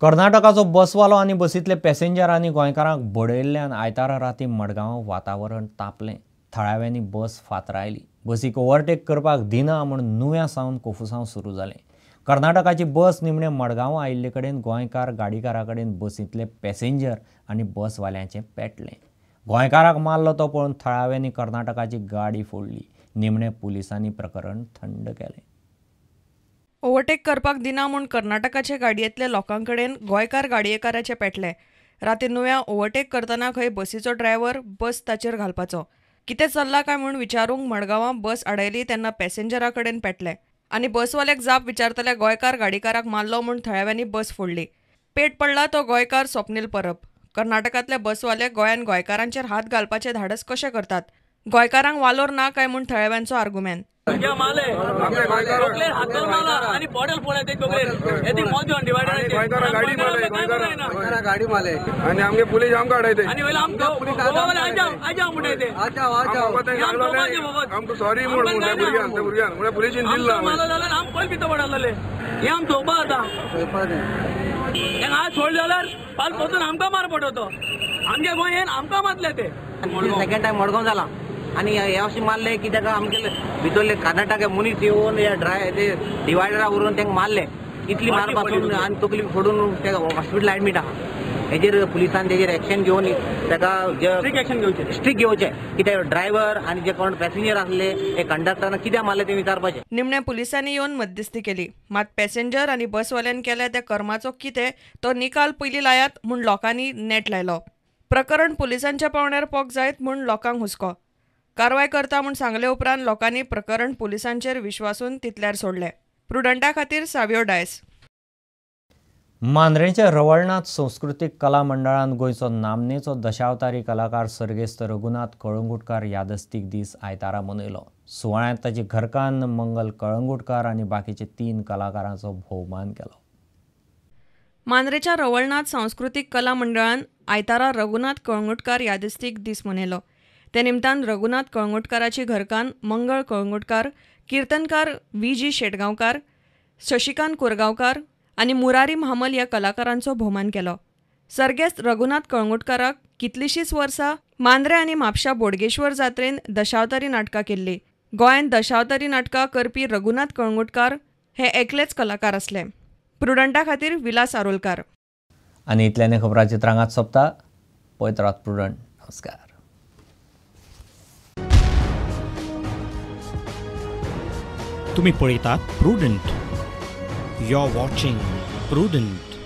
कर्नाटकाचो बसवालो आनी बसींतले पॅसेंजरांनी गोंयकारांक बडयल्ल्यान आयतारा राती मडगांव वातावरण तापलें. थळाव्यांनी बस फातरायली. बसीक ओवरटेक करपाक दिना म्हूण नुव्या सावन कोफुसांव सुरू जालें. कर्नाटकाची बस निमणे मडगांव आयिल्ले कडेन गोंयकार गाडीकारा कडेन बसींतले पॅसेंजर आनी बसवाल्यांचें पेटलें. गोंयकाराक मारलो तो पळोवन थळाव्यांनी कर्नाटकाची गाडी फोडली. निमणे पुलिसांनी प्रकरण थंड केलें. ओवरटेक करपाक दिना म्हूण कर्नाटकाचे गाडयेंतल्या लोकां कडेन गोंयकार गाडयेकाराचे पेटले. राती नुव्या ओवरटेक करतना खंय बसीचो ड्रायव्हर बस ताचेर घालपाचो. कितें चल्लां काय म्हूण विचारूंक मडगांवां बस आडयली तेन्ना पॅसेंजरा कडेन पेटले आनी बसवाल्याक जाप विचारतल्या गोंयकार गाडीकाराक मारलो म्हूण थळाव्यांनी बस फोडली. पेट पडला तो गोंयकार स्वप्नील परब. कर्नाटकांतले बसवाले गोंयांत गोंयकारांचेर हात घालपाचें धाडस कशें करतात? गोंयकारांक वालोर ना काय म्हूण थळाव्यांचो आर्गुमेंत. सेकंड टायम मडगांव जाला आनी हे अशें मारले की ताका आमगे भितरले कर्नाटक मनीस येवन ह्या ड्राय ते डिवायडरा व्हरून तांकां मारले. इतली मार पासून आनी तकली फोडून ताका हॉस्पिटल एडमीट आहा. हेजेर पुलिसान तेजेर एक्शन घेवन ताका स्ट्रीक घेवचें की ते ड्रायव्हर आनी जे कोण पॅसेंजर आसले ते कंडक्टरान कित्याक मारले ते विचारपाचें. निमणे पुलिसांनी येवन मध्यस्थी केली. मात पॅसेंजर आनी बसवाल्यान केल्या त्या कर्माचो कितें तो निकाल पयलीं लायात म्हूण लोकांनी नेट लायलो. प्रकरण पुलिसांच्या पावंड्यार पोक जायत म्हूण लोकांक हुस्को. कारवाय करता म्हूण सांगले उपरांत लोकांनी प्रकरण पुलिसांचेर विश्वासून तितल्यार सोडलें. प्रुडंटा खातीर सावियो डायस. मांद्रेंच्या रवळनाथ संस्कृतीक कला मंडळान गोंयचो नामनेचो दशावतारी कलाकार सर्गेस्त रघुनाथ कळंगुटकार यादस्तीक दीस आयतारा मनयलो. सुवाळ्यांत ताची घरकान्न मंगल कळंगुटकार आनी बाकीचे 3 कलाकारांचो भोवमान केलो. मांद्रेच्या रवळनाथ सांस्कृतीक कला मंडळान आयतारा रघुनाथ कळंगुटकार यादस्तीक दीस मनयलो. ते निमतान रघुनाथ कळंगुटकाराची घरकान्न मंगळ कळंगुटकार, किर्तनकार व्ही जी शेटगांवकार, शशिकांत कोरगांवकार आनी मुरारी म्हामल ह्या कलाकारांचो भोवमान केलो. सर्गेस्त रघुनाथ कळंगुटकाराक कितलींशींच वर्सां मांद्रे आनी म्हापशा बोडगेश्वर जात्रेन दशावतारी नाटकां केल्लीं. गोंयांत दशावतारी नाटकां करपी रघुनाथ कळंगुटकार हे एकलेच कलाकार आसले. प्रुडंटा खातीर विलास आरोलकार. आनी इतल्याने खबराचित्रांगात सोंपता. पळयत रात प्रुडंट. नमस्कार. तुम्ही पळयतात Prudent. You are watching Prudent.